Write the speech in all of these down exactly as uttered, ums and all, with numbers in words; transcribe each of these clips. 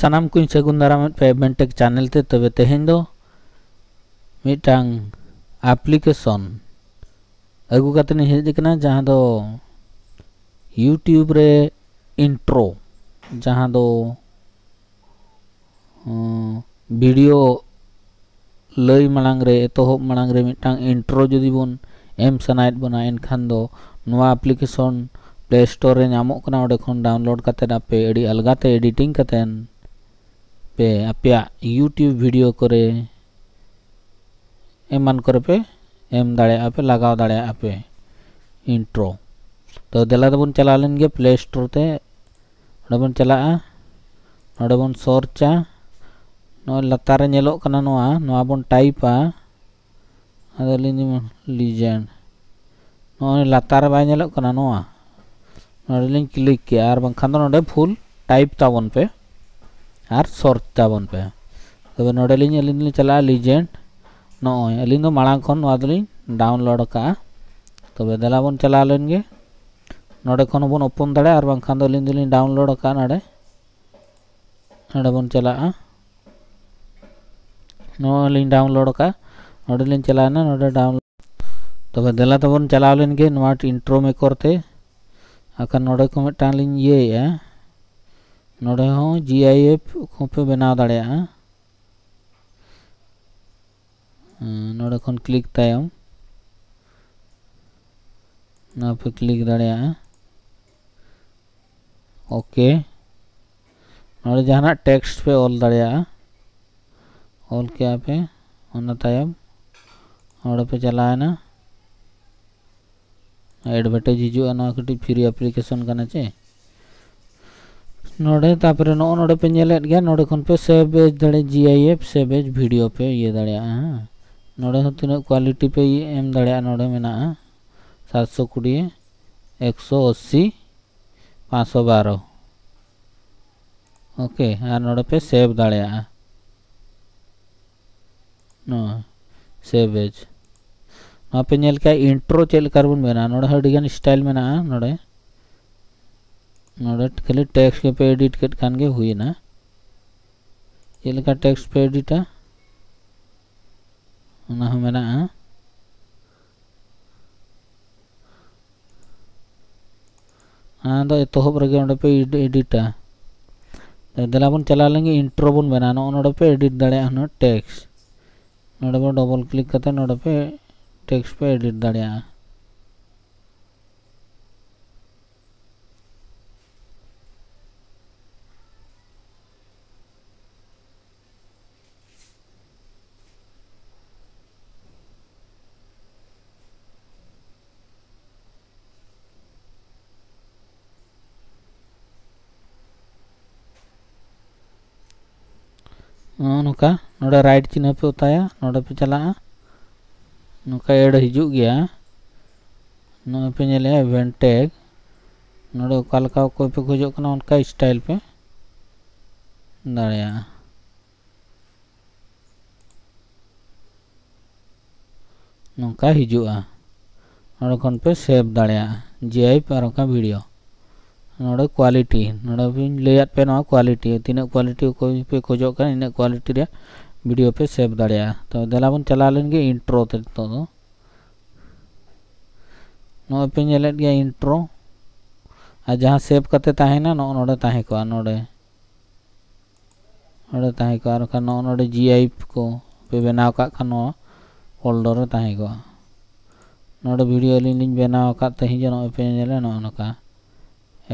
ᱥᱟᱱᱟᱢ ᱠᱚᱧ ᱥᱟᱹᱜᱩᱱ ᱫᱟᱨᱟᱢᱮᱫ ᱯᱮ ᱮᱵᱷᱮᱱᱴᱮᱠ ᱪᱮᱱᱮᱞ ᱛᱮ᱾ ᱛᱚᱵᱮ ᱛᱮᱦᱮᱧ ᱫᱚ ᱢᱤᱫᱴᱟᱝ ᱟᱯᱞᱤᱠᱮᱥᱚᱱ ᱟᱹᱜᱩ ᱠᱟᱛᱮ ᱤᱧ ᱦᱮᱡ ᱟᱠᱟᱱᱟ, ᱡᱟᱦᱟᱸ ᱫᱚ YouTube ᱨᱮ ᱤᱱᱴᱨᱳ, ᱡᱟᱦᱟᱸ ᱫᱚ ᱵᱷᱤᱰᱤᱭᱳ ᱞᱟᱹᱭ ᱢᱟᱲᱟᱝ ᱨᱮ, ᱮᱛᱚᱦᱚᱵ ᱢᱟᱲᱟᱝ ᱨᱮ ᱢᱤᱫᱴᱟᱝ ᱤᱱᱴᱨᱳ ᱡᱩᱫᱤ ᱵᱚᱱ ᱮᱢ ᱥᱟᱱᱟᱭᱮᱫ ᱵᱚᱱᱟ, ᱮᱱᱠᱷᱟᱱ ᱫᱚ ᱱᱚᱣᱟ ᱟᱯᱞᱤᱠᱮᱥᱚᱱ ᱯᱞᱮ ᱥᱴᱳᱨ ᱨᱮ ᱧᱟᱢᱚᱜ ᱠᱟᱱᱟ᱾ ᱚᱸᱰᱮ ᱠᱷᱚᱱ ᱰᱟᱣᱩᱱᱞᱳᱰ ᱠᱟᱛᱮᱫ ᱟᱯᱮ ᱟᱹᱰᱤ ᱟᱞᱜᱟᱛᱮ ᱮᱰᱤᱴᱤᱝ ᱠᱟᱛᱮᱫ ᱯᱮ ᱟᱯᱮᱭᱟᱜ YouTube ᱵᱷᱤᱰᱤᱭᱳ ᱠᱚᱨᱮ ᱮᱢᱟᱱ ᱠᱚᱨᱮ ᱯᱮ ᱮᱢ ᱫᱟᱲᱮᱭᱟᱜᱼᱟ ᱯᱮ, ᱞᱟᱜᱟᱣ ᱫᱟᱲᱮᱭᱟᱜᱼᱟ ᱯᱮ ᱤᱱᱴᱨᱳ᱾ ᱛᱚ ᱫᱮᱞᱟ ᱫᱚᱵᱚᱱ ᱪᱟᱞᱟᱣ ᱞᱮᱱ ᱜᱮ ᱯᱞᱮ ᱥᱴᱳᱨ ᱛᱮ᱾ ᱚᱸᱰᱮ ᱵᱚᱱ ᱪᱟᱞᱟᱜᱼᱟ, ᱱᱚᱰᱮ ᱵᱚᱱ ᱥᱟᱨᱪᱟ᱾ ᱱᱚᱜᱼᱚᱭ ᱞᱟᱛᱟᱨ ᱨᱮ ᱧᱮᱞᱚᱜ ᱠᱟᱱᱟ ᱱᱚᱣᱟ, ᱱᱚᱣᱟ ᱵᱚᱱ ᱴᱟᱭᱤᱯᱟ᱾ ᱟᱫᱚ ᱟᱹᱞᱤᱧ ᱡᱮᱢᱚᱱ ᱞᱤᱡᱮᱱᱰ, ᱱᱚᱜᱼᱚᱭ ᱞᱟᱛᱟᱨ ᱨᱮ ᱵᱟᱭ ᱧᱮᱞᱚᱜ ᱠᱟᱱᱟ ᱱᱚᱣᱟ? ᱱᱚᱰᱮ ᱞᱤᱧ ᱠᱞᱤᱠ ᱠᱮᱜᱼᱟ, ᱟᱨ ᱵᱟᱝᱠᱷᱟᱱ ᱫᱚ ᱱᱚᱰᱮ ᱯᱷᱩᱞ ᱴᱟᱭᱤᱯ ᱛᱟᱵᱚᱱ ᱯᱮ ᱟᱨ ᱥᱟᱨᱪ ᱛᱟᱵᱚᱱ ᱯᱮ᱾ ᱛᱚᱵᱮ ᱱᱚᱰᱮ ᱞᱤᱧ, ᱟᱹᱞᱤᱧ ᱞᱤᱧ ᱪᱟᱞᱟᱜᱼᱟ ᱞᱤᱡᱮᱱᱰ᱾ ᱱᱚᱜᱼᱚᱭ ᱟᱹᱞᱤᱧ ᱫᱚ ᱢᱟᱲᱟᱝ ᱠᱷᱚᱱ ᱱᱚᱣᱟ ᱫᱚᱞᱤᱧ ᱰᱟᱣᱩᱱᱞᱳᱰ ᱟᱠᱟᱫᱼᱟ᱾ ᱛᱚᱵᱮ ᱫᱮᱞᱟ ᱵᱚᱱ ᱪᱟᱞᱟᱣ ᱞᱮᱱ ᱜᱮ᱾ ᱱᱚᱰᱮ ᱠᱷᱚᱱ ᱦᱚᱸᱵᱚᱱ ᱳᱯᱮᱱ ᱫᱟᱲᱮᱭᱟᱜᱼᱟ, ᱟᱨ ᱵᱟᱝᱠᱷᱟᱱ ᱫᱚ ᱟᱹᱞᱤᱧ ᱫᱚᱞᱤᱧ ᱰᱟᱣᱩᱱᱞᱳᱰ ᱟᱠᱟᱫᱼᱟ ᱱᱚᱰᱮ᱾ ᱱᱚᱰᱮ ᱵᱚᱱ ᱪᱟᱞᱟᱜᱼᱟ, ᱱᱚᱣᱟ ᱞᱤᱧ ᱰᱟᱣᱩᱱᱞᱳᱰ ᱟᱠᱟᱫᱼᱟ᱾ ᱱᱚᱰᱮ ᱞᱤᱧ ᱪᱟᱞᱟᱣᱮᱱᱟ, ᱱᱚᱰᱮ ᱰᱟᱣᱩᱱᱞᱳᱰ᱾ ᱛᱚᱵᱮ ᱫᱮᱞᱟ ᱛᱟᱵᱚᱱ ᱪᱟᱞᱟᱣ ᱞᱮᱱ ᱜᱮ ᱱᱚᱣᱟ ᱤᱱᱴᱨᱳ ᱢᱮᱠᱚᱨ ᱛᱮ᱾ ᱟᱠᱷᱟᱱ ᱱᱚᱰᱮ ᱠᱚ ᱢᱤᱫᱴᱟᱝ ᱞᱤᱧ ᱤᱭᱟᱹᱭᱮᱫᱼᱟ, ᱱᱚᱰᱮ ᱦᱚᱸ ᱡᱤ ᱟᱭ ᱮᱯᱷ ᱠᱚᱯᱮ ᱵᱮᱱᱟᱣ ᱫᱟᱲᱮᱭᱟᱜᱼᱟ᱾ ᱦᱮᱸ, ᱱᱚᱰᱮ ᱠᱷᱚᱱ ᱠᱞᱤᱠ ᱛᱟᱭᱚᱢ ᱱᱚᱣᱟ ᱯᱮ ᱠᱞᱤᱠ ᱫᱟᱲᱮᱭᱟᱜᱼᱟ᱾ ᱳᱠᱮ, ᱱᱚᱰᱮ ᱡᱟᱦᱟᱱᱟᱜ ᱴᱮᱠᱥᱴ ᱯᱮ ᱚᱞ ᱫᱟᱲᱮᱭᱟᱜᱼᱟ, ᱚᱞ ᱠᱮᱜᱼᱟ ᱯᱮ᱾ ᱚᱱᱟ ᱛᱟᱭᱚᱢ ᱱᱚᱰᱮ ᱯᱮ ᱪᱟᱞᱟᱣᱮᱱᱟ, ᱮᱰᱵᱷᱮᱴᱟᱭᱤᱡᱽ ᱦᱤᱡᱩᱜᱼᱟ, ᱱᱚᱣᱟ ᱠᱟᱹᱴᱤᱡ ᱯᱷᱨᱤ ᱟᱯᱞᱤᱠᱮᱥᱚᱱ ᱠᱟᱱᱟ ᱪᱮ᱾ ᱱᱚᱰᱮ ᱛᱟᱯᱚᱨᱮ ᱱᱚᱜᱼᱚ ᱱᱚᱰᱮ ᱯᱮ ᱧᱮᱞᱮᱫ ᱜᱮᱭᱟ, ᱱᱚᱰᱮ ᱠᱷᱚᱱ ᱯᱮ ᱥᱮᱵᱷ ᱮᱡᱽ ᱫᱟᱲᱮ, ᱡᱤ ᱟᱭ ᱮᱯᱷ ᱥᱮᱵᱷ ᱮᱡᱽ ᱵᱷᱤᱰᱤᱭᱳ ᱯᱮ ᱤᱭᱟᱹ ᱫᱟᱲᱮᱭᱟᱜᱼᱟ᱾ ᱦᱮᱸ, ᱱᱚᱰᱮ ᱦᱚᱸ ᱛᱤᱱᱟᱹᱜ ᱠᱳᱣᱟᱞᱤᱴᱤ ᱯᱮ ᱮᱢ ᱫᱟᱲᱮᱭᱟᱜᱼᱟ, ᱱᱚᱰᱮ ᱢᱮᱱᱟᱜᱼᱟ ᱥᱟᱛᱥᱚ ᱠᱩᱲᱤ, ᱮᱠᱥᱚ ᱟᱥᱤ, ᱯᱟᱸᱪᱥᱚ ᱵᱟᱨᱚ᱾ ᱳᱠᱮ, ᱟᱨ ᱱᱚᱰᱮ ᱯᱮ ᱥᱮᱵᱷ ᱫᱟᱲᱮᱭᱟᱜᱼᱟ᱾ ᱱᱚᱣᱟ ᱥᱮᱵᱷ ᱮᱡᱽ᱾ ᱱᱚᱣᱟ ᱯᱮ ᱧᱮᱞ ᱠᱮᱜᱼᱟ ᱤᱱᱴᱨᱳ ᱪᱮᱫ ᱞᱮᱠᱟ ᱨᱮᱵᱚᱱ ᱵᱮᱱᱟᱣᱟ᱾ ᱱᱚᱰᱮ ᱦᱚᱸ ᱟᱹᱰᱤᱜᱟᱱ ᱥᱴᱟᱭᱤᱞ ᱢᱮᱱᱟᱜᱼᱟ᱾ ᱱᱚᱰᱮ, ᱱᱚᱰᱮ ᱠᱷᱟᱹᱞᱤ ᱴᱮᱠᱥᱴ ᱜᱮᱯᱮ ᱮᱰᱤᱴ ᱠᱮᱫ ᱠᱷᱟᱱ ᱜᱮ ᱦᱩᱭᱮᱱᱟ᱾ ᱪᱮᱫ ᱞᱮᱠᱟ ᱴᱮᱠᱥᱴ ᱯᱮ ᱮᱰᱤᱴᱟ, ᱚᱱᱟ ᱦᱚᱸ ᱢᱮᱱᱟᱜᱼᱟ᱾ ᱚᱱᱟ ᱫᱚ ᱮᱛᱚᱦᱚᱵ ᱨᱮᱜᱮ ᱚᱸᱰᱮ ᱯᱮ ᱮᱰᱤᱴᱟ᱾ ᱫᱮᱞᱟ ᱵᱚᱱ ᱪᱟᱞᱟᱣ ᱞᱮᱱᱜᱮ, ᱤᱱᱴᱨᱳ ᱵᱚᱱ ᱵᱮᱱᱟᱣᱟ᱾ ᱱᱚᱜᱼᱚ ᱱᱚᱰᱮ ᱯᱮ ᱮᱰᱤᱴ ᱫᱟᱲᱮᱭᱟᱜᱼᱟ ᱦᱩᱱᱟᱹᱝ ᱴᱮᱠᱥᱴ᱾ ᱱᱚᱰᱮ ᱵᱚᱱ ᱰᱚᱵᱚᱞ ᱠᱞᱤᱠ ᱠᱟᱛᱮ ᱱᱚᱰᱮ ᱯᱮ ᱴᱮᱠᱥᱴ ᱯᱮ ᱮᱰᱤᱴ ᱫᱟᱲᱮᱭᱟᱜᱼᱟ᱾ ᱱᱚᱜᱼᱚ ᱱᱚᱝᱠᱟ ᱱᱚᱰᱮ ᱨᱟᱭᱤᱴ ᱪᱤᱱᱦᱟᱹ ᱯᱮ ᱚᱛᱟᱭᱟ, ᱱᱚᱰᱮ ᱯᱮ ᱪᱟᱞᱟᱜᱼᱟ, ᱱᱚᱝᱠᱟ ᱮᱰ ᱦᱤᱡᱩᱜ ᱜᱮᱭᱟ᱾ ᱱᱚᱜᱼᱚᱭ ᱯᱮ ᱧᱮᱞᱮᱜᱼᱟ ᱤᱵᱷᱮᱱᱴ ᱴᱮᱜᱽ, ᱱᱚᱰᱮ ᱚᱠᱟ ᱞᱮᱠᱟ ᱚᱠᱚᱭ ᱯᱮ ᱠᱷᱚᱡᱚᱜ ᱠᱟᱱᱟ ᱚᱱᱠᱟ ᱥᱴᱟᱭᱤᱞ ᱯᱮ ᱫᱟᱲᱮᱭᱟᱜᱼᱟ᱾ ᱱᱚᱝᱠᱟ ᱦᱤᱡᱩᱜᱼᱟ᱾ ᱱᱚᱰᱮ ᱠᱷᱚᱱ ᱯᱮ ᱥᱮᱵᱷ ᱫᱟᱲᱮᱭᱟᱜᱼᱟ ᱡᱤᱟᱭᱤᱯ ᱟᱨ ᱚᱱᱠᱟ ᱵᱷᱤᱰᱤᱭᱳ᱾ ᱱᱚᱰᱮ ᱠᱳᱣᱟᱞᱤᱴᱤ, ᱱᱚᱰᱮ ᱵᱤᱱ ᱞᱟᱹᱭᱟᱫ ᱯᱮ ᱱᱚᱣᱟ ᱠᱳᱣᱟᱞᱤᱴᱤ, ᱛᱤᱱᱟᱹᱜ ᱠᱳᱣᱟᱞᱤᱴᱤ ᱚᱠᱚᱭ ᱯᱮ ᱠᱷᱚᱡᱚᱜ ᱠᱟᱱᱟ ᱤᱱᱟᱹᱜ ᱠᱳᱣᱟᱞᱤᱴᱤ ᱨᱮᱭᱟᱜ ᱵᱷᱤᱰᱤᱭᱳ ᱯᱮ ᱥᱮᱵᱷ ᱫᱟᱲᱮᱭᱟᱜᱼᱟ᱾ ᱛᱚ ᱫᱮᱞᱟ ᱵᱚᱱ ᱪᱟᱞᱟᱣ ᱞᱮᱱ ᱜᱮ ᱤᱱᱴᱨᱳ ᱛᱮ᱾ ᱱᱤᱛᱚᱜ ᱫᱚ ᱱᱚᱜᱼᱚᱭ ᱯᱮ ᱧᱮᱞᱮᱫ ᱜᱮᱭᱟ ᱤᱱᱴᱨᱳ, ᱟᱨ ᱡᱟᱦᱟᱸ ᱥᱮᱵᱷ ᱠᱟᱛᱮ ᱛᱟᱦᱮᱱᱟ ᱱᱚᱜᱼᱚ ᱱᱚᱰᱮ ᱛᱟᱦᱮᱸ ᱠᱚᱜᱼᱟ, ᱱᱚᱰᱮ ᱱᱚᱰᱮ ᱛᱟᱦᱮᱸ ᱠᱚᱜᱼᱟ᱾ ᱟᱨ ᱵᱟᱠᱷᱟᱱ ᱱᱚᱜᱼᱚ ᱱᱚᱰᱮ ᱡᱤᱟᱭᱤᱯ ᱠᱚ ᱯᱮ ᱵᱮᱱᱟᱣ ᱠᱟᱜ ᱠᱷᱟᱱ ᱱᱚᱣᱟ ᱯᱷᱳᱞᱰᱟᱨ ᱨᱮ ᱛᱟᱦᱮᱸ ᱠᱚᱜᱼᱟ᱾ ᱱᱚᱰᱮ ᱵᱷᱤᱰᱤᱭᱳ ᱟᱹᱞᱤᱧ ᱞᱤᱧ ᱵᱮᱱᱟᱣ ᱟᱠᱟᱫ ᱛᱮᱦᱮᱧ ᱡᱮ ᱱᱚᱜᱼᱚᱭ ᱯᱮ ᱧᱮᱞᱟ ᱱᱚᱜᱼᱚ ᱱᱚᱝᱠᱟ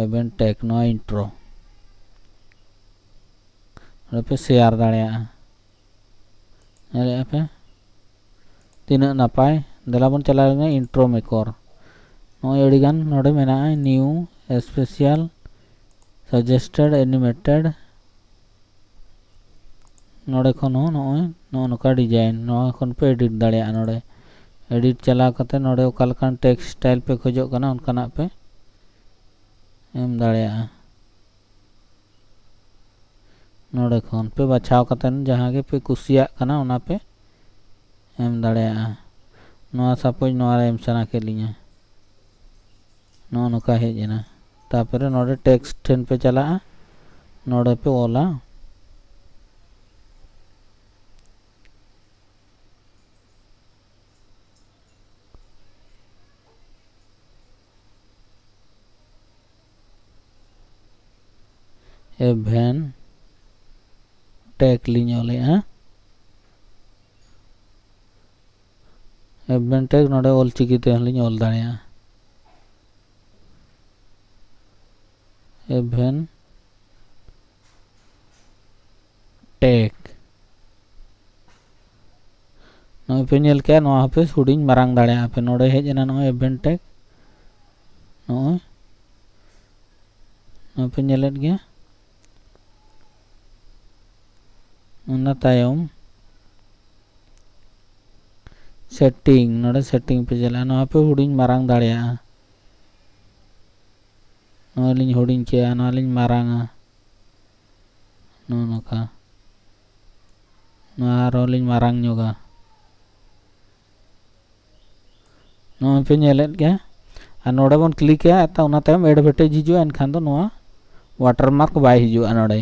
ᱤᱵᱷᱮᱱᱴ ᱴᱮᱜᱽ, ᱱᱚᱣᱟ ᱤᱱᱴᱨᱳ ᱱᱚᱰᱮ ᱯᱮ ᱥᱮᱭᱟᱨ ᱫᱟᱲᱮᱭᱟᱜᱼᱟ᱾ ᱧᱮᱞᱮᱫᱼᱟ ᱯᱮ ᱛᱤᱱᱟᱹᱜ ᱱᱟᱯᱟᱭ᱾ ᱫᱮᱞᱟ ᱵᱚᱱ ᱪᱟᱞᱟᱣ ᱞᱮᱱᱟ ᱤᱱᱴᱨᱳ ᱢᱮᱠᱚᱨ᱾ ᱱᱚᱜᱼᱚᱭ ᱟᱹᱰᱤᱜᱟᱱ ᱱᱚᱰᱮ ᱢᱮᱱᱟᱜᱼᱟ, ᱱᱤᱭᱩ, ᱥᱯᱮᱥᱟᱞ, ᱥᱟᱡᱮᱥᱴᱮᱰ, ᱮᱱᱤᱢᱮᱴᱮᱰ᱾ ᱱᱚᱰᱮ ᱠᱷᱚᱱ ᱦᱚᱸ ᱱᱚᱜᱼᱚᱭ ᱱᱚᱜᱼᱚ ᱱᱚᱝᱠᱟ ᱰᱤᱡᱟᱭᱤᱱ, ᱱᱚᱣᱟ ᱠᱷᱚᱱ ᱯᱮ ᱮᱰᱤᱴ ᱫᱟᱲᱮᱭᱟᱜᱼᱟ᱾ ᱱᱚᱰᱮ ᱮᱰᱤᱴ ᱪᱟᱞᱟᱣ ᱠᱟᱛᱮ ᱱᱚᱰᱮ ᱚᱠᱟ ᱞᱮᱠᱟᱱ ᱴᱮᱠᱥᱴ ᱥᱴᱟᱭᱤᱞ ᱯᱮ ᱠᱷᱚᱡᱚᱜ ᱠᱟᱱᱟ ᱚᱱᱠᱟᱱᱟᱜ ᱯᱮ ᱮᱢ ᱫᱟᱲᱮᱭᱟᱜᱼᱟ᱾ ᱱᱚᱰᱮ ᱠᱷᱚᱱ ᱯᱮ ᱵᱟᱪᱷᱟᱣ ᱠᱟᱛᱮ ᱡᱟᱦᱟᱸ ᱜᱮ ᱯᱮ ᱠᱩᱥᱤᱭᱟᱜ ᱠᱟᱱᱟ ᱚᱱᱟ ᱯᱮ ᱮᱢ ᱫᱟᱲᱮᱭᱟᱜᱼᱟ᱾ ᱱᱚᱣᱟ ᱥᱟᱯᱳᱡᱽ ᱱᱚᱣᱟ ᱨᱮ ᱮᱢ ᱥᱟᱱᱟ ᱠᱮᱫ ᱞᱤᱧᱟ, ᱱᱚᱜᱼᱚ ᱱᱚᱝᱠᱟ ᱦᱮᱡ ᱮᱱᱟ᱾ ᱛᱟᱨᱯᱚᱨᱮ ᱱᱚᱰᱮ ᱴᱮᱠᱥᱴ ᱴᱷᱮᱱ ᱯᱮ ᱪᱟᱞᱟᱜᱼᱟ, ᱱᱚᱰᱮ ᱯᱮ ᱚᱞᱟ Event tag ᱞᱤᱧ ᱚᱞᱮᱜᱼᱟ᱾ Event tag ᱱᱚᱰᱮ ᱚᱞᱪᱤᱠᱤ ᱛᱮᱦᱚᱸ ᱞᱤᱧ ᱚᱞ ᱫᱟᱲᱮᱭᱟᱜᱼᱟ᱾ Event tag᱾ ᱱᱚᱜᱼᱚᱭ ᱯᱮ ᱧᱮᱞ ᱠᱮᱜᱼᱟ, ᱱᱚᱣᱟ ᱦᱚᱸᱯᱮ ᱦᱩᱰᱤᱧ ᱢᱟᱨᱟᱝ ᱫᱟᱲᱮᱭᱟᱜᱼᱟ ᱯᱮ᱾ ᱱᱚᱰᱮ ᱦᱮᱡ ᱮᱱᱟ ᱱᱚᱜᱼᱚᱭ event tag, ᱱᱚᱜᱼᱚᱭ ᱱᱚᱣᱟ ᱯᱮ ᱧᱮᱞᱮᱫ ᱜᱮᱭᱟ᱾ ᱚᱱᱟ ᱛᱟᱭᱚᱢ setting, ᱱᱚᱰᱮ setting ᱯᱮ ᱪᱟᱞᱟᱜᱼᱟ, ᱱᱚᱣᱟ ᱯᱮ ᱦᱩᱰᱤᱧ ᱢᱟᱨᱟᱝ ᱫᱟᱲᱮᱭᱟᱜᱼᱟ᱾ ᱱᱚᱣᱟ ᱞᱤᱧ ᱦᱩᱰᱤᱧ ᱠᱮᱜᱼᱟ, ᱱᱚᱣᱟ ᱞᱤᱧ ᱢᱟᱨᱟᱝᱟ, ᱱᱚᱜᱼᱚ ᱱᱚᱝᱠᱟ᱾ ᱱᱚᱣᱟ ᱟᱨᱦᱚᱸ ᱞᱤᱧ ᱢᱟᱨᱟᱝ ᱧᱚᱜᱟ᱾ ᱱᱚᱜᱼᱚᱭ ᱯᱮ ᱧᱮᱞᱮᱫ ᱜᱮᱭᱟ᱾ ᱟᱨ ᱱᱚᱰᱮ ᱵᱚᱱ click ᱮᱜᱼᱟ, ᱛᱚ ᱚᱱᱟ ᱛᱟᱭᱚᱢ advantage ᱦᱤᱡᱩᱜᱼᱟ, ᱮᱱᱠᱷᱟᱱ ᱫᱚ ᱱᱚᱣᱟ watermark ᱵᱟᱭ ᱦᱤᱡᱩᱜᱼᱟ ᱱᱚᱰᱮ᱾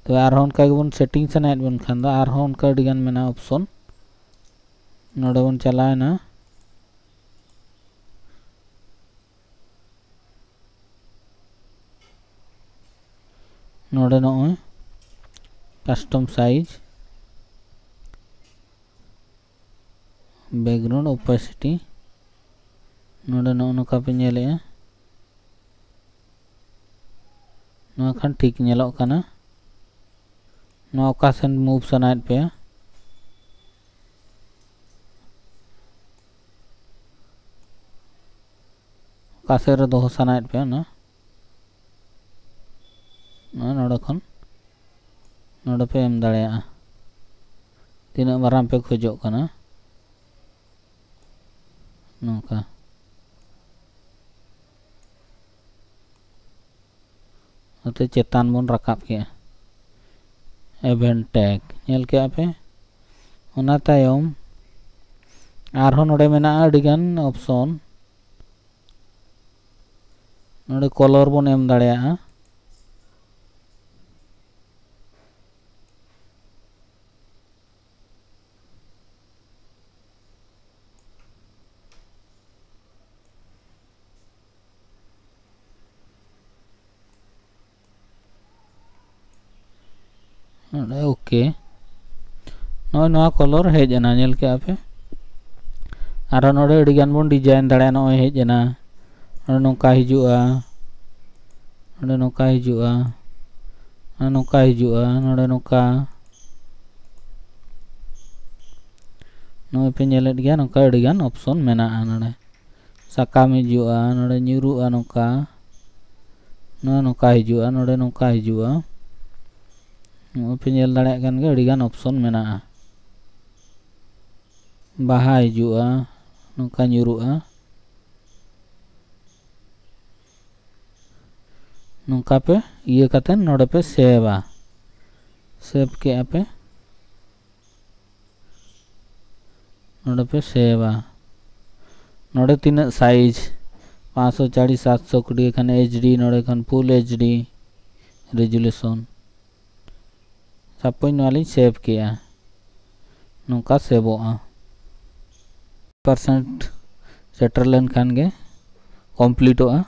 ᱛᱚᱵᱮ ᱟᱨᱦᱚᱸ ᱚᱱᱠᱟ ᱜᱮᱵᱚᱱ setting ᱥᱟᱱᱟᱭᱮᱫ ᱵᱚᱱ ᱠᱷᱟᱱ ᱫᱚ ᱟᱨᱦᱚᱸ ᱚᱱᱠᱟ ᱟᱹᱰᱤᱜᱟᱱ ᱢᱮᱱᱟᱜᱼᱟ option᱾ ᱱᱚᱰᱮ ᱵᱚᱱ ᱪᱟᱞᱟᱣᱮᱱᱟ, ᱱᱚᱰᱮ ᱱᱚᱜᱼᱚᱭ custom size, background opacity, ᱱᱚᱰᱮ ᱱᱚᱜᱼᱚ ᱱᱚᱝᱠᱟ ᱯᱮ ᱧᱮᱞᱮᱜᱼᱟ᱾ ᱱᱚᱣᱟ ᱠᱷᱟᱱ ᱴᱷᱤᱠ ᱧᱮᱞᱚᱜ ᱠᱟᱱᱟ᱾ ᱱᱚᱣᱟ ᱚᱠᱟ ᱥᱮᱱ move ᱥᱟᱱᱟᱭᱮᱫ ᱯᱮᱭᱟ, ᱚᱠᱟ ᱥᱮᱫ ᱨᱮ ᱫᱚᱦᱚ ᱥᱟᱱᱟᱭᱮᱫ ᱯᱮᱭᱟ, ᱚᱱᱟ ᱱᱚᱣᱟ ᱱᱚᱰᱮ ᱠᱷᱚᱱ ᱱᱚᱰᱮ ᱯᱮ ᱮᱢ ᱫᱟᱲᱮᱭᱟᱜᱼᱟ, ᱛᱤᱱᱟᱹᱜ ᱢᱟᱨᱟᱝ ᱯᱮ ᱠᱷᱚᱡᱚᱜ ᱠᱟᱱᱟ᱾ ᱱᱚᱝᱠᱟ ᱱᱚᱛᱮ ᱪᱮᱛᱟᱱ ᱵᱚᱱ ᱨᱟᱠᱟᱵ ᱠᱮᱜᱼᱟ, event tag ᱧᱮᱞ ᱠᱮᱜᱼᱟ ᱯᱮ᱾ ᱚᱱᱟ ᱛᱟᱭᱚᱢ ᱟᱨᱦᱚᱸ ᱱᱚᱰᱮ ᱢᱮᱱᱟᱜᱼᱟ ᱟᱹᱰᱤᱜᱟᱱ option᱾ ᱱᱚᱰᱮ color ᱵᱚᱱ ᱮᱢ ᱫᱟᱲᱮᱭᱟᱜᱼᱟ᱾ ᱱᱚᱰᱮ OK᱾ ᱱᱚᱜᱼᱚᱭ ᱱᱚᱣᱟ ᱠᱟᱞᱟᱨ ᱦᱮᱡ ᱮᱱᱟ, ᱧᱮᱞ ᱠᱮᱜᱼᱟ ᱯᱮ᱾ ᱟᱨᱦᱚᱸ ᱱᱚᱰᱮ ᱟᱹᱰᱤ ᱜᱟᱱ ᱵᱚᱱ ᱰᱤᱡᱟᱭᱤᱱ ᱫᱟᱲᱮᱭᱟᱜᱼᱟ᱾ ᱱᱚᱜᱼᱚᱭ ᱦᱮᱡ ᱮᱱᱟ, ᱱᱚᱰᱮ ᱱᱚᱝᱠᱟ ᱦᱤᱡᱩᱜᱼᱟ, ᱱᱚᱰᱮ ᱱᱚᱝᱠᱟ ᱦᱤᱡᱩᱜᱼᱟ, ᱱᱚᱰᱮ ᱱᱚᱝᱠᱟ ᱦᱤᱡᱩᱜᱼᱟ, ᱱᱚᱰᱮ ᱱᱚᱝᱠᱟ᱾ ᱱᱚᱜᱼᱚᱭ ᱯᱮ ᱧᱮᱞᱮᱫ ᱜᱮᱭᱟ, ᱱᱚᱝᱠᱟ ᱟᱹᱰᱤ ᱜᱟᱱ ᱚᱯᱥᱚᱱ ᱢᱮᱱᱟᱜᱼᱟ᱾ ᱱᱚᱰᱮ ᱥᱟᱠᱟᱢ ᱦᱤᱡᱩᱜᱼᱟ, ᱱᱚᱰᱮ ᱧᱩᱨᱩᱜᱼᱟ, ᱱᱚᱝᱠᱟ, ᱱᱚᱰᱮ ᱱᱚᱝᱠᱟ ᱦᱤᱡᱩᱜᱼᱟ, ᱱᱚᱰᱮ ᱱᱚᱝᱠᱟ ᱦᱤᱡᱩᱜᱼᱟ᱾ ᱱᱚᱜᱼᱚᱭ ᱯᱮ ᱧᱮᱞ ᱫᱟᱲᱮᱭᱟᱜ ᱠᱟᱱ ᱜᱮᱭᱟ, ᱟᱹᱰᱤ ᱜᱟᱱ ᱚᱯᱥᱚᱱ ᱢᱮᱱᱟᱜᱼᱟ᱾ ᱵᱟᱦᱟ ᱦᱤᱡᱩᱜᱼᱟ, ᱱᱚᱝᱠᱟ ᱧᱩᱨᱩᱜᱼᱟ᱾ ᱱᱚᱝᱠᱟ ᱯᱮ ᱤᱭᱟᱹ ᱠᱟᱛᱮ ᱱᱚᱰᱮ ᱯᱮ ᱥᱮᱵᱷᱟ᱾ ᱥᱮᱵᱷ ᱠᱮᱜᱼᱟ ᱯᱮ, ᱱᱚᱰᱮ ᱯᱮ ᱥᱮᱵᱷᱟ᱾ ᱱᱚᱰᱮ ᱛᱤᱱᱟᱹᱜ ᱥᱟᱭᱤᱡᱽ, ᱯᱟᱸᱪᱥᱚ ᱪᱟᱲᱤᱥ, ᱥᱟᱛᱥᱚ ᱠᱩᱲᱤ ᱠᱷᱟᱱ HD, ᱱᱚᱰᱮ ᱠᱷᱟᱱ ᱯᱷᱩᱞ HD ᱨᱮᱡᱩᱞᱮᱥᱚᱱ᱾ ᱥᱟᱯᱳᱡᱽ ᱱᱚᱣᱟ ᱞᱤᱧ ᱥᱮᱵᱷ ᱠᱮᱜᱼᱟ, ᱱᱚᱝᱠᱟ ᱥᱮᱵᱷᱚᱜᱼᱟ᱾ ᱯᱟᱨᱥᱮᱱᱴ ᱥᱮᱴᱮᱨ ᱞᱮᱱᱠᱷᱟᱱ ᱜᱮ ᱠᱚᱢᱯᱞᱤᱴᱚᱜᱼᱟ᱾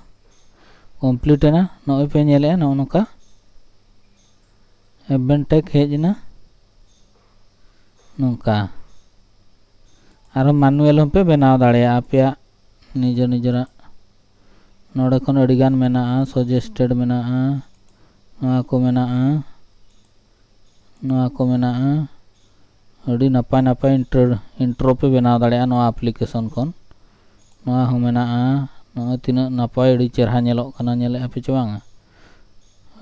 ᱠᱚᱢᱯᱞᱤᱴ ᱮᱱᱟ, ᱱᱚᱜᱼᱚᱭ ᱯᱮ ᱧᱮᱞᱮᱜᱼᱟ, ᱱᱚᱜᱼᱚ ᱱᱚᱝᱠᱟ ᱮᱵᱷᱮᱱ ᱴᱮᱜᱽ ᱦᱮᱡ ᱮᱱᱟ᱾ ᱱᱚᱝᱠᱟ ᱟᱨᱦᱚᱸ ᱢᱟᱱᱩᱣᱟᱞ ᱦᱚᱸᱯᱮ ᱵᱮᱱᱟᱣ ᱫᱟᱲᱮᱭᱟᱜᱼᱟ ᱟᱯᱮᱭᱟᱜ ᱱᱤᱡᱮᱨ ᱱᱤᱡᱮᱨᱟᱜ᱾ ᱱᱚᱰᱮ ᱠᱷᱚᱱ ᱟᱹᱰᱤ ᱜᱟᱱ ᱢᱮᱱᱟᱜᱼᱟ, ᱥᱟᱡᱮᱥᱴᱮᱰ ᱢᱮᱱᱟᱜᱼᱟ, ᱱᱚᱣᱟ ᱠᱚ ᱢᱮᱱᱟᱜᱼᱟ, ᱱᱚᱣᱟ ᱠᱚ ᱢᱮᱱᱟᱜᱼᱟ᱾ ᱟᱹᱰᱤ ᱱᱟᱯᱟᱭ ᱱᱟᱯᱟᱭ ᱤᱱᱴᱨᱳ, ᱤᱱᱴᱨᱳ ᱯᱮ ᱵᱮᱱᱟᱣ ᱫᱟᱲᱮᱭᱟᱜᱼᱟ ᱱᱚᱣᱟ ᱟᱯᱞᱤᱠᱮᱥᱚᱱ ᱠᱷᱚᱱ᱾ ᱱᱚᱣᱟ ᱦᱚᱸ ᱢᱮᱱᱟᱜᱼᱟ᱾ ᱱᱚᱜᱼᱚᱭ ᱛᱤᱱᱟᱹᱜ ᱱᱟᱯᱟᱭ, ᱟᱹᱰᱤ ᱪᱮᱨᱦᱟ ᱧᱮᱞᱚᱜ ᱠᱟᱱᱟ, ᱧᱮᱞᱮᱫᱼᱟ ᱯᱮ ᱪᱮ ᱵᱟᱝᱟ?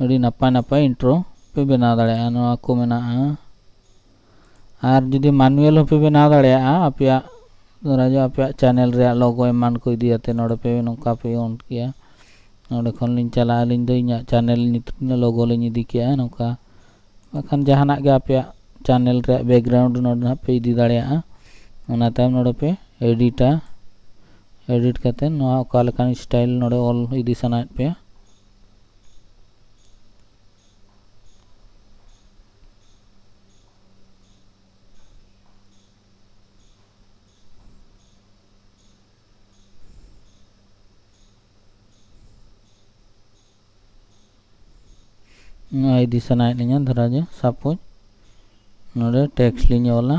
ᱟᱹᱰᱤ ᱱᱟᱯᱟᱭ ᱱᱟᱯᱟᱭ ᱤᱱᱴᱨᱳ ᱯᱮ ᱵᱮᱱᱟᱣ ᱫᱟᱲᱮᱭᱟᱜᱼᱟ᱾ ᱱᱚᱣᱟ ᱠᱚ ᱢᱮᱱᱟᱜᱼᱟ᱾ ᱟᱨ ᱡᱩᱫᱤ ᱢᱟᱱᱩᱣᱟᱞ ᱦᱚᱸᱯᱮ ᱵᱮᱱᱟᱣ ᱫᱟᱲᱮᱭᱟᱜᱼᱟ ᱟᱯᱮᱭᱟᱜ, ᱫᱷᱚᱨᱟ ᱡᱟᱣ ᱟᱯᱮᱭᱟᱜ ᱪᱮᱱᱮᱞ ᱨᱮᱭᱟᱜ ᱞᱳᱜᱳ ᱮᱢᱟᱱ ᱠᱚ ᱤᱫᱤ ᱠᱟᱛᱮ ᱱᱚᱰᱮ ᱯᱮ ᱱᱚᱝᱠᱟ ᱯᱮ ᱚᱞ ᱠᱮᱭᱟ᱾ ᱱᱚᱰᱮ ᱠᱷᱚᱱ ᱞᱤᱧ ᱪᱟᱞᱟᱜᱼᱟ, ᱟᱹᱞᱤᱧ ᱫᱚ ᱤᱧᱟᱹᱜ ᱪᱮᱱᱮᱞ ᱧᱩᱛᱩᱢ ᱞᱳᱜᱳ ᱞᱤᱧ ᱤᱫᱤ ᱠᱮᱜᱼᱟ ᱱᱚᱝᱠᱟ᱾ ᱵᱟᱠᱷᱟᱱ ᱡᱟᱦᱟᱱᱟᱜ ᱜᱮ ᱟᱯᱮᱭᱟᱜ ᱪᱮᱱᱮᱞ ᱨᱮᱭᱟᱜ ᱵᱮᱠᱜᱨᱟᱣᱩᱱᱰ ᱱᱚᱰᱮ ᱱᱟᱦᱟᱜ ᱯᱮ ᱤᱫᱤ ᱫᱟᱲᱮᱭᱟᱜᱼᱟ᱾ ᱚᱱᱟ ᱛᱟᱭᱚᱢ ᱱᱚᱰᱮ ᱯᱮ ᱮᱰᱤᱴᱟ᱾ ᱮᱰᱤᱴ ᱠᱟᱛᱮ ᱱᱚᱣᱟ ᱚᱠᱟ ᱞᱮᱠᱟᱱ ᱥᱴᱟᱭᱤᱞ ᱱᱚᱰᱮ ᱚᱞ ᱤᱫᱤ ᱥᱟᱱᱟᱭᱮᱫ ᱯᱮᱭᱟ, ᱱᱚᱣᱟ ᱤᱫᱤ ᱥᱟᱱᱟᱭᱮᱫ ᱞᱤᱧᱟ, ᱫᱷᱚᱨᱟ ᱡᱮ ᱥᱟᱯᱳᱡᱽ ᱱᱚᱰᱮ ᱴᱮᱠᱥᱴ ᱞᱤᱧ ᱚᱞᱟ᱾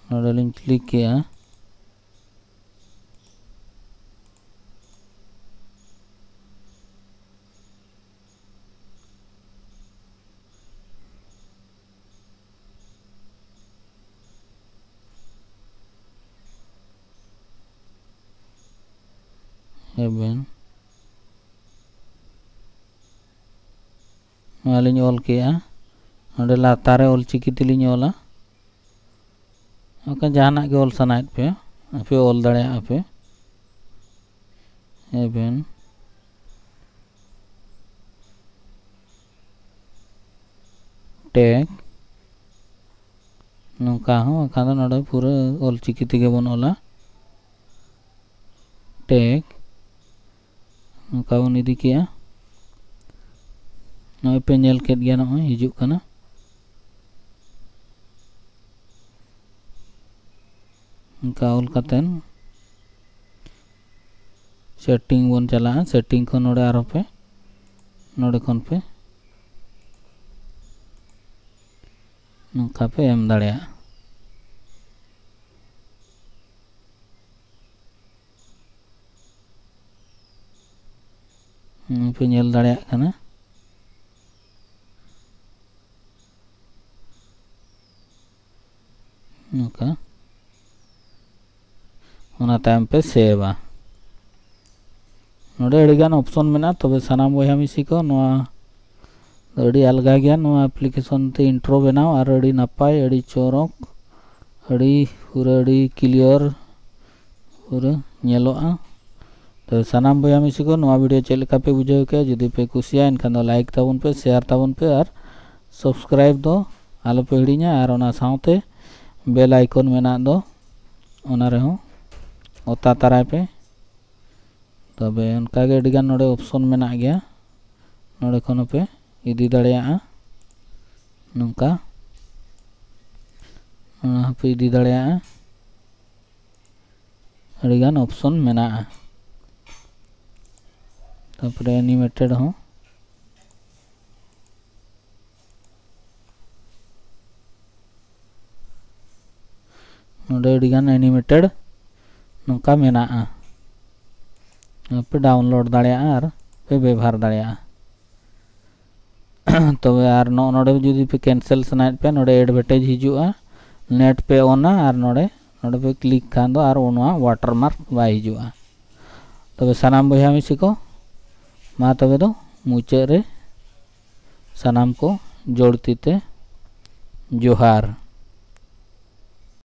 ᱱᱚᱰᱮ ᱞᱤᱧ ᱠᱞᱤᱠ ᱠᱮᱜᱼᱟ᱾ ᱦᱮᱵᱮᱱ᱾ ᱱᱚᱣᱟ ᱞᱤᱧ ᱚᱞ ᱠᱮᱜᱼᱟ᱾ ᱱᱚᱰᱮ ᱞᱟᱛᱟᱨ ᱨᱮ ᱚᱞ ᱪᱤᱠᱤ ᱛᱮᱞᱤᱧ ᱚᱞᱟ᱾ ᱚᱱᱠᱟ ᱡᱟᱦᱟᱱᱟᱜ ᱜᱮ ᱚᱞ ᱥᱟᱱᱟᱭᱮᱫ ᱯᱮ, ᱟᱯᱮ ᱚᱞ ᱫᱟᱲᱮᱭᱟᱜᱼᱟ ᱯᱮ᱾ ᱦᱮᱵᱮᱱ᱾ ᱴᱮᱠ᱾ ᱱᱚᱝᱠᱟ ᱦᱚᱸ, ᱵᱟᱠᱷᱟᱱ ᱫᱚ ᱱᱚᱰᱮ ᱯᱩᱨᱟᱹ ᱚᱞ ᱪᱤᱠᱤ ᱛᱮᱜᱮ ᱵᱚᱱ ᱚᱞᱟ᱾ ᱴᱮᱠ᱾ ᱱᱚᱝᱠᱟ ᱵᱚᱱ ᱤᱫᱤ ᱠᱮᱜᱼᱟ᱾ ᱱᱚᱜᱼᱚᱭ ᱯᱮ ᱧᱮᱞ ᱠᱮᱫ ᱜᱮᱭᱟ, ᱱᱚᱜᱼᱚᱭ ᱦᱤᱡᱩᱜ ᱠᱟᱱᱟ᱾ ᱚᱱᱠᱟ ᱚᱞ ᱠᱟᱛᱮᱱ ᱥᱮᱴᱤᱝ ᱵᱚᱱ ᱪᱟᱞᱟᱜᱼᱟ᱾ ᱥᱮᱴᱤᱝ ᱠᱷᱚᱱ ᱱᱚᱰᱮ ᱟᱨᱦᱚᱸ ᱯᱮ, ᱱᱚᱰᱮ ᱠᱷᱚᱱ ᱯᱮ ᱱᱚᱝᱠᱟ ᱯᱮ ᱮᱢ ᱫᱟᱲᱮᱭᱟᱜᱼᱟ᱾ ᱱᱚᱜᱼᱚᱭ ᱯᱮ ᱧᱮᱞ ᱫᱟᱲᱮᱭᱟᱜ ᱠᱟᱱᱟ᱾ ᱱᱚᱝᱠᱟ᱾ ᱚᱱᱟ ᱛᱟᱭᱚᱢ ᱯᱮ ᱥᱮᱵᱷᱟ᱾ ᱱᱚᱰᱮ ᱟᱹᱰᱤᱜᱟᱱ ᱚᱯᱥᱚᱱ ᱢᱮᱱᱟᱜᱼᱟ, ᱛᱚᱵᱮ ᱥᱟᱱᱟᱢ ᱵᱚᱭᱦᱟ ᱢᱤᱥᱤ ᱠᱚ, ᱱᱚᱣᱟ ᱫᱚ ᱟᱹᱰᱤ ᱟᱞᱜᱟ ᱜᱮᱭᱟ᱾ ᱱᱚᱣᱟ ᱮᱯᱞᱤᱠᱮᱥᱚᱱ ᱛᱮ ᱤᱱᱴᱨᱳ ᱵᱮᱱᱟᱣ ᱟᱨ ᱟᱹᱰᱤ ᱱᱟᱯᱟᱭ, ᱟᱹᱰᱤ ᱪᱚᱨᱚᱠ, ᱟᱹᱰᱤ ᱯᱩᱨᱟᱹ ᱟᱹᱰᱤ ᱠᱞᱤᱭᱟᱨ ᱯᱩᱨᱟᱹ ᱧᱮᱞᱚᱜᱼᱟ᱾ ᱛᱚ ᱥᱟᱱᱟᱢ ᱵᱚᱭᱦᱟ ᱢᱤᱥᱤ ᱠᱚ, ᱱᱚᱣᱟ ᱵᱷᱤᱰᱤᱭᱳ ᱪᱮᱫ ᱞᱮᱠᱟ ᱯᱮ ᱵᱩᱡᱷᱟᱹᱣ ᱠᱮᱜᱼᱟ? ᱡᱩᱫᱤ ᱯᱮ ᱠᱩᱥᱤᱭᱟ, ᱮᱱᱠᱷᱟᱱ ᱫᱚ ᱞᱟᱭᱤᱠ ᱛᱟᱵᱚᱱ ᱯᱮ, ᱥᱮᱭᱟᱨ ᱛᱟᱵᱚᱱ ᱯᱮ ᱟᱨ ᱥᱟᱵᱥᱠᱨᱟᱭᱤᱵ ᱫᱚ ᱟᱞᱚᱯᱮ ᱦᱤᱲᱤᱧᱟ᱾ ᱟᱨ ᱚᱱᱟ ᱥᱟᱶᱛᱮ ᱵᱮᱞ ᱟᱭᱠᱚᱱ ᱢᱮᱱᱟᱜ ᱫᱚ, ᱚᱱᱟ ᱨᱮᱦᱚᱸ ᱚᱛᱟ ᱛᱟᱨᱟᱭ ᱯᱮ᱾ ᱛᱚᱵᱮ ᱚᱱᱠᱟᱜᱮ ᱟᱹᱰᱤᱜᱟᱱ ᱱᱚᱰᱮ ᱚᱯᱥᱚᱱ ᱢᱮᱱᱟᱜ ᱜᱮᱭᱟ, ᱱᱚᱰᱮ ᱠᱷᱚᱱ ᱦᱚᱸᱯᱮ ᱤᱫᱤ ᱫᱟᱲᱮᱭᱟᱜᱼᱟ᱾ ᱱᱚᱝᱠᱟ ᱚᱱᱟ ᱦᱚᱸᱯᱮ ᱤᱫᱤ ᱫᱟᱲᱮᱭᱟᱜᱼᱟ᱾ ᱟᱹᱰᱤᱜᱟᱱ ᱚᱯᱥᱚᱱ ᱢᱮᱱᱟᱜᱼᱟ᱾ ᱛᱟᱨᱯᱚᱨᱮ ᱮᱱᱤᱢᱮᱴᱮᱰ ᱦᱚᱸ ᱱᱚᱰᱮ ᱟᱹᱰᱤᱜᱟᱱ ᱮᱱᱤᱢᱮᱴᱮᱰ ᱱᱚᱝᱠᱟ ᱢᱮᱱᱟᱜᱼᱟ᱾ ᱯᱮ ᱰᱟᱣᱩᱱᱞᱳᱰ ᱫᱟᱲᱮᱭᱟᱜᱼᱟ ᱟᱨ ᱯᱮ ᱵᱮᱵᱷᱟᱨ ᱫᱟᱲᱮᱭᱟᱜᱼᱟ᱾ ᱛᱚᱵᱮ ᱟᱨ ᱱᱚᱜᱼᱚ ᱱᱚᱰᱮ ᱡᱩᱫᱤ ᱯᱮ ᱠᱮᱱᱥᱮᱞ ᱥᱟᱱᱟᱭᱮᱫ ᱯᱮ, ᱱᱚᱰᱮ ᱮᱰᱵᱷᱮᱴᱟᱡᱽ ᱦᱤᱡᱩᱜᱼᱟ, ᱱᱮᱴ ᱯᱮ ᱚᱱᱟ ᱟᱨ ᱱᱚᱰᱮ ᱱᱚᱰᱮ ᱯᱮ ᱠᱞᱤᱠ ᱠᱷᱟᱱ ᱫᱚ ᱟᱨ ᱱᱚᱣᱟ ᱣᱟᱴᱟᱨᱢᱟᱨᱠ ᱵᱟᱭ ᱦᱤᱡᱩᱜᱼᱟ᱾ ᱛᱚᱵᱮ ᱥᱟᱱᱟᱢ ᱵᱚᱭᱦᱟ ᱢᱤᱥᱤ ᱠᱚ, ᱢᱟ ᱛᱚᱵᱮ ᱫᱚ ᱢᱩᱪᱟᱹᱫ ᱨᱮ ᱥᱟᱱᱟᱢ ᱠᱚ ᱡᱳᱲ ᱛᱤ ᱛᱮ ᱡᱚᱦᱟᱨ᱾